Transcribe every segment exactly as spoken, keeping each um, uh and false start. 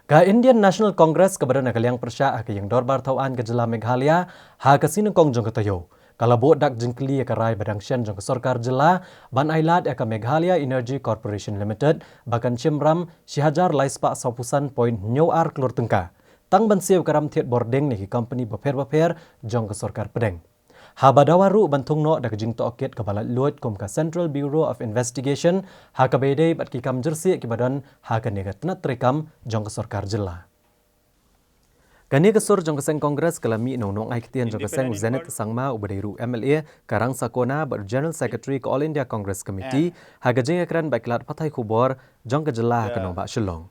Ka Indian National Congress kaba don ha ka liang pyrshah ha ka ïing dorbar thaw aiñ ka jylla Meghalaya, ha ka sngi nyngkong jong ka taïew, ka la buh dak jingkylli ïa ka rai ba dang shen jong ka sorkar jylla ban ailad ïa ka Meghalaya Energy Corporation Limited ba kan shim ram shi hajar lai spah sawphew san point hynñiew ar klur tyngka, tang ban siew ka ram thied bording na ki kompani bapher bapher jong ka sorkar pdeng. Haba dawa ruh ban thung noh da ka jingtohkit kaba laitluid kum ka Central Bureau of Investigation ha kaba ïadei bad ki kam jyrsieh kiba don ha kane ka tnat treikam jong ka sorkar jylla. Kane ka sur jong ka seng Congress ka la mih na u nongai ktien jong ka seng, u Zenith Sangma, uba dei ruh u M L A ka Rangsakona bad u General Secretary ka All India Congress Committee ha ka jingïakren bad ki lad pathai khubor jong ka jylla ha ka nongbah Shillong.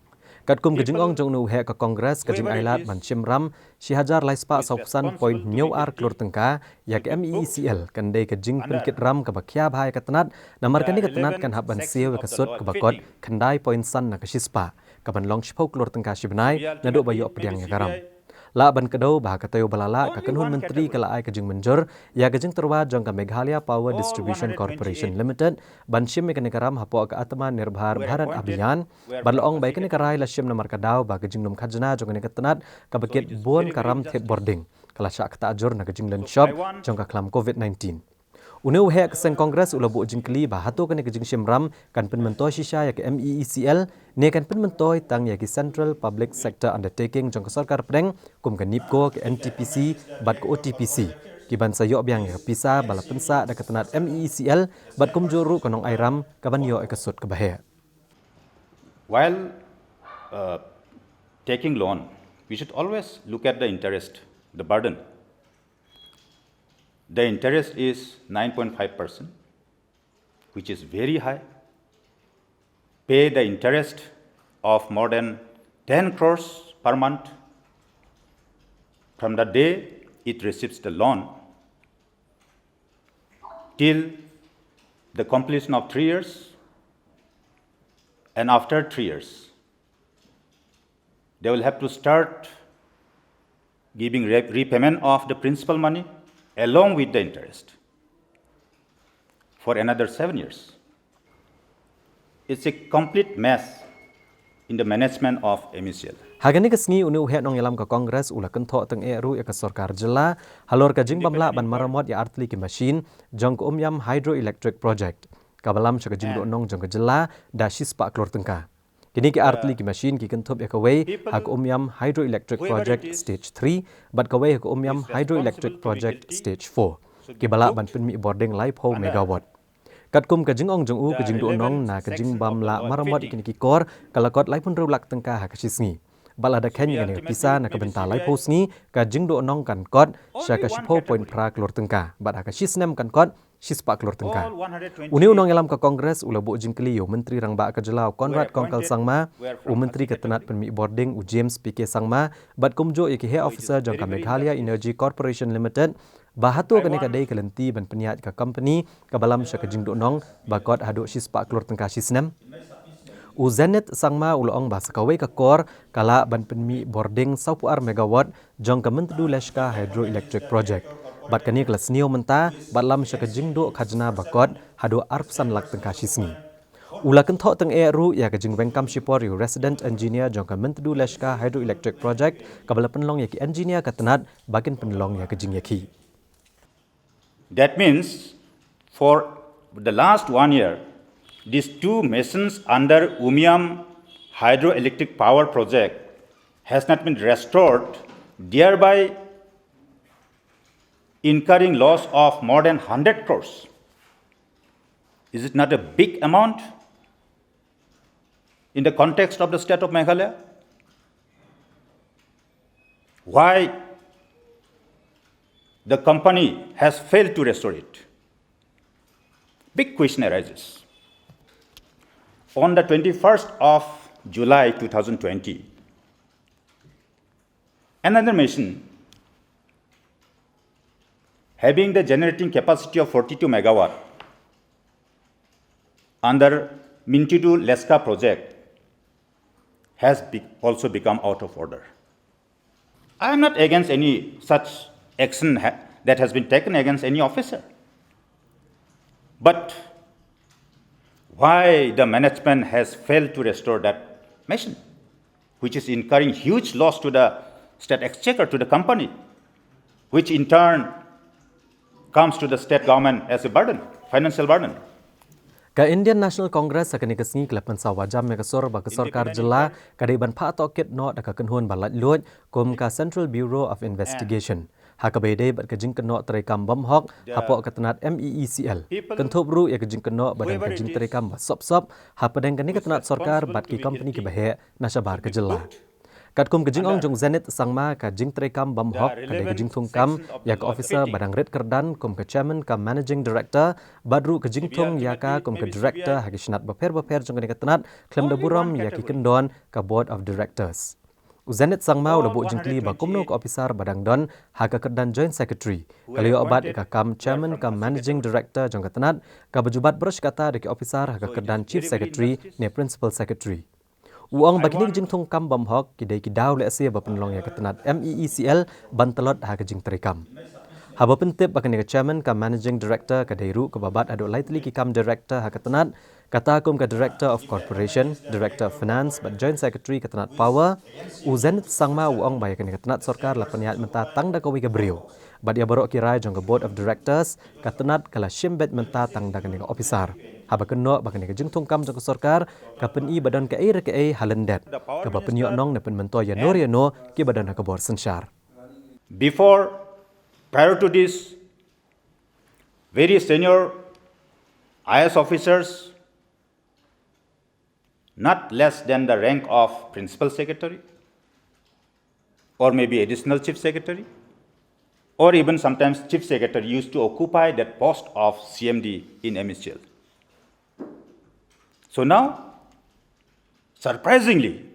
Katkum ka jingong jong une u heh ka Congress, ka jingailad ban shim ram shi hajar lai spah sawphew san point hynñiew ar klur tyngka ïa ka M E E C L kan dei ka jingpynkit ram kaba khia bha ïa ka tnat, namar kane ka tnat kan hap ban siew ïa ka sut kaba kot khyndai point san na ka shispah, kaban long shiphew klur tyngka shi bnai naduh ba ïoh pdiang ïa ka ram. Lah ban kdew ba ha ka taïew ba la lah, ka kynhun myntri ka la ai ka jingmynjur ïa ka jingtyrwa jong ka Meghalaya Power Distribution Corporation Limited ban shim ïa kane ka ram hapoh ka Atmanirbhar Bharat Abhiyan, bad la ong ba ïa kane ka rai la shim namar ka daw ba ka jinglum khajna jong kane ka tnat kaba kit bun ka ram thied bording ka la shah ktah jur na ka jinglen shop jong ka khlam COVID nineteen. Une u heh ka seng Congress u la buh jingkylli ba hato kane ka jingshim ram kan pynmyntoi shisha ïa ka M E E C L ne kan pynmyntoi tang ïa ki Central Public Sector Undertaking jong ka sorkar pdeng kum ka NEEPCO, ka N T P C bad ka O T P C, kiban sa ïoh biang ïa ka pisa ba la pynsah da ka tnat M E E C L bad kumjuh ruh ka nongai ram kaban ïoh ïa ka sut kaba heh. While uh, taking loan, we should always look at the interest, the burden. The interest is nine point five percent, which is very high. Pay the interest of more than ten crores per month from the day it receives the loan till the completion of three years, and after three years, they will have to start giving re-, repayment of the principal money along with the interest for another seven years. It's a complete mess in the management of M E C L. Ha kane ka sngi, une u heh nongïalam ka Congress u la kynthoh tyngeh ruh ïa ka sorkar jylla halor ka jingbym lah ban maramot ïa artylli ki machine jong ka Umiam Hydroelectric Project, kaba lam sha ka jingduhnong jong ka jylla da shispah klur tyngka. Kine ki artylli ki machine ki kynthup ïa kawei ha ka Umiam Hydroelectric Project Stage three bad kawei ha ka Umiam Hydroelectric Project Stage four, kiba lah ban pynmih bording laiphew megawatt. Katkum ka jingong jong u, ka jingduhnong na ka jingbym lah maramot ïa kine ki kor ka la kot laiphew hynriew lak tyngka ha ka shisngi. Bad lada kheiñ ïa kane ka pisa na ka bynta laiphew sngi, ka jingduhnong kan kot sha ka shiphew point phra klur tyngka bad ha ka shisnem kan kot shispah klur tyngka. Une u nongïalam ka Congress u la buh jingkylli ïa u Myntri Rangbah ka jylla, u Conrad Kongkal Sangma, u Myntri ka tnat pynmih bording, u James P K Sangma, bad kumjuh ïa ki heh officer jong ka Meghalaya Energy Corporation Limited ba hato kane ka dei ka lynti ban pynïaid ka company kaba lam sha ka jingduhnong ba kot haduh shispah klur tyngka shisnem. U Zenith Sangma u la ong ba sa kawei ka kor ka lah ban pynmih bording sawphew ar megawatt jong ka Myntdu Leshka Hydroelectric Project. Bad kane ka la sniew mynta bad lam sha ka jingduh khajna ba kot haduh arphew san lak tyngka shisngi. U la kynthoh tyngeh ruh ïa ka jingweng kam shipor ïa u resident engineer jong ka Myntdu Leshka Hydroelectric Project, kaba la pynlong ïa ki engineer ka tnat ba kin pynlong ïa ka jingïakhih. That means, for the last one year, these two machines under Umiam Hydroelectric Power Project has not been restored, thereby incurring loss of more than hundred crores. Is it not a big amount in the context of the state of Meghalaya? Why the company has failed to restore it? Big question arises. On the twenty-first of July two thousand twenty, another machine having the generating capacity of forty-two megawatt under Myntdu Leshka project has be-, also become out of order. I am not against any such action ha-, that has been taken against any officer. But why the management has failed to restore that machine? which is incurring huge loss to the state exchequer, to the company, which in turn comes to the state government as a burden, financial burden. Ka Indian National Congress ha kane ka sngi ka la pynsawa jam ïa ka sur ba ka sorkar jylla ka dei ban phah tohkit noh da ka kynhun ba laitluid kum ka Central Bureau of Investigation. Ha kaba ïadei bad ka jingkynnoh treikam bymhok hapoh ka tnat M E E C L. Kynthup ruh ïa ka jingkynnoh ba don ka jingtreikam ba sop sop hapdeng kane ka tnat sorkar bad ki company kiba heh na shabar ka jylla. Katkum ka jingong jong u Zenith Sangma, ka jingtreikam bymhok ka dei ka jingthung kam ïa ka officer ba dang rit kyrdan kum ka chairman ka managing director, bad ruh ka jingthung ïa ka kum ka director ha ki shnat bapher bapher jong kane ka tnat khlem da burom ïa ki kyndon ka board of directors. U Zenith Sangma u la buh jingkylli ba kumno ka officer ba dang don ha ka kyrdan joint secretary ka la ïoh bat ïa ka kam chairman ka managing director jong ka tnat, kaba ju bat baroh shi katta da ki officer ha ka kyrdan chief secretary ne principal secretary. U ong ba kine ki jingthung kam bymhok ki dei ki daw lehse ba pynlong ïa ka tnat M E E C L ban tlot ha ka jingtreikam. Haba pyntip ba kane ka chairman ka managing director ka dei ruh kaba bat haduh lai tylli ki kam director ha ka tnat, kata kum ka director of corporation, director of finance bad joint secretary ka tnat power, u Zenith Sangma u ong ba ïa kane ka tnat sorkar la pynïaid mynta tang da kawei ka briew. Bad ïa baroh ki rai jong ka board of directors, ka tnat ka la shim beit mynta tang da kane ka officer. Haba kynnoh ba kane ka jingthung kam jong ka sorkar ka pyni ba don kaei re kaei ha lyndet, kaba pynïoh nong ne pynmyntoi ïano re ïano kiba don ha ka bor synshar. Before, prior to this, very senior I A S officers, not less than the rank of principal secretary or maybe additional chief secretary or even sometimes chief secretary used to occupy that post of C M D in M E C L. So now, surprisingly,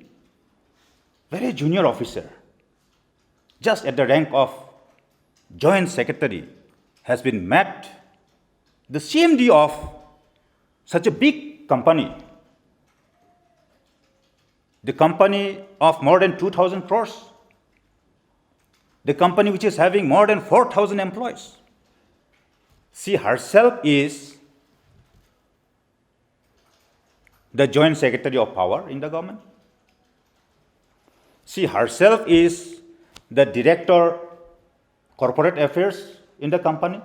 very junior officer, just at the rank of joint secretary, has been made the C M D of such a big company, the company of more than two thousand crores, the company which is having more than four thousand employees. She herself is the joint secretary of power in the government. She herself is the director corporate affairs in the company,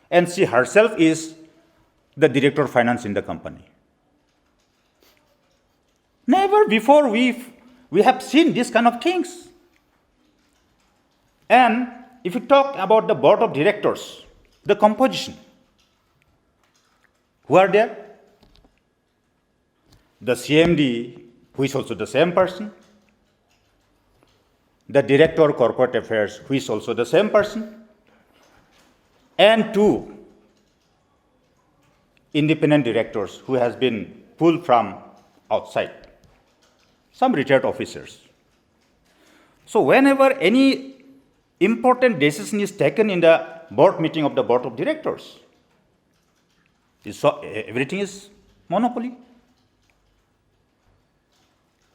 and she herself is the director of finance in the company. Never before we, we have seen this kind of things. And if you talk about the board of directors, the composition, who are there? The C M D, who is also the same person, the director of corporate affairs, who is also the same person, and two independent directors who has been pulled from outside, some retired officers. So whenever any important decision is taken in the board meeting of the board of directors, it's so, everything is monopoly.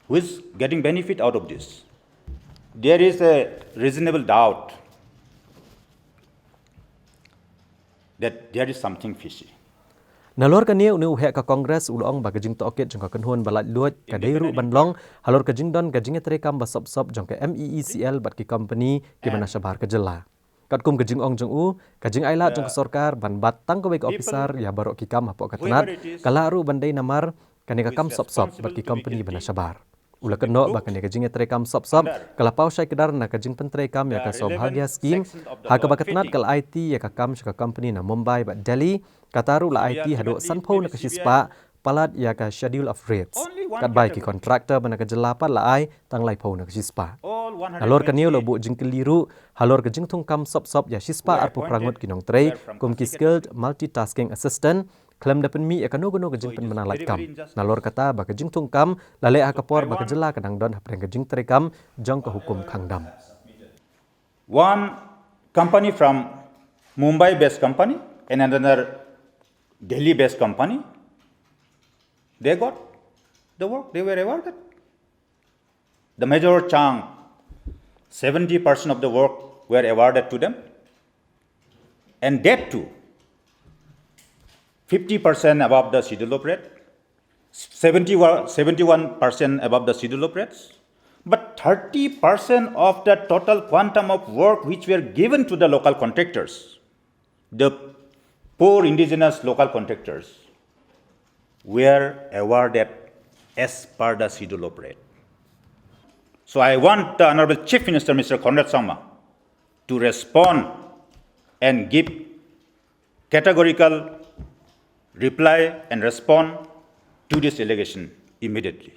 Who is getting benefit out of this? There is a reasonable doubt that there is something fishy. Nalor kane, une u heh ka Congress u la ong ba ka jingtohkit jong ka kynhun ba laitluid ka dei ruh ban long halor ka jingdon ka jingïatreikam ba sop sop jong ka M E E C L bad ki company kiba na shabar ka jylla. Katkum ka jingong jong u, ka jingailad jong ka sorkar ban bat tang kawei ka officer ïa baroh ki kam hapoh ka tnat ka lah ruh ban dei namar kane ka kam sop sop bad ki company ba na shabar. U la kynnoh ba kane ka jingïatreikam sop sop ka la paw shai kdar na ka jingpyntreikam ïa ka Saubhagya Scheme, ha kaba ka tnat ka la aiti ïa ka kam sha ka company na Mumbai bad Delhi, kata ruh la aiti haduh sanphew na ka shispah palat ïa ka Schedule of Rates. Katba ïa ki contractor ba na ka jylla pat la ai tang laiphew na ka shispah. Nalor kane u la buh jingkylli ruh halor ka jingthung kam sop sop ïa shispah arphew phra ngut ki nongtrei kum ki skilled multitasking assistant, khlem da pynmih ïa kano kano ka jingpynbna laitkam. Nalor kata ba ka jingthung kam la leh ha ka por ba ka jylla ka dang don hapdeng ka jingtreikam jong ka hukum khang dam. One company from Mumbai based company and another Delhi based company, they got the work, they were awarded. The major chunk, seventy percent of the work were awarded to them. And that too, fifty percent above the schedule of rate, seventy, seventy-one percent above the schedule of rates, But thirty percent of the total quantum of work which were given to the local contractors, the poor indigenous local contractors were awarded as per the schedule of rate. So I want the Honorable Chief Minister, Mister Conrad Sangma, to respond and give categorical reply and respond to this allegation immediately.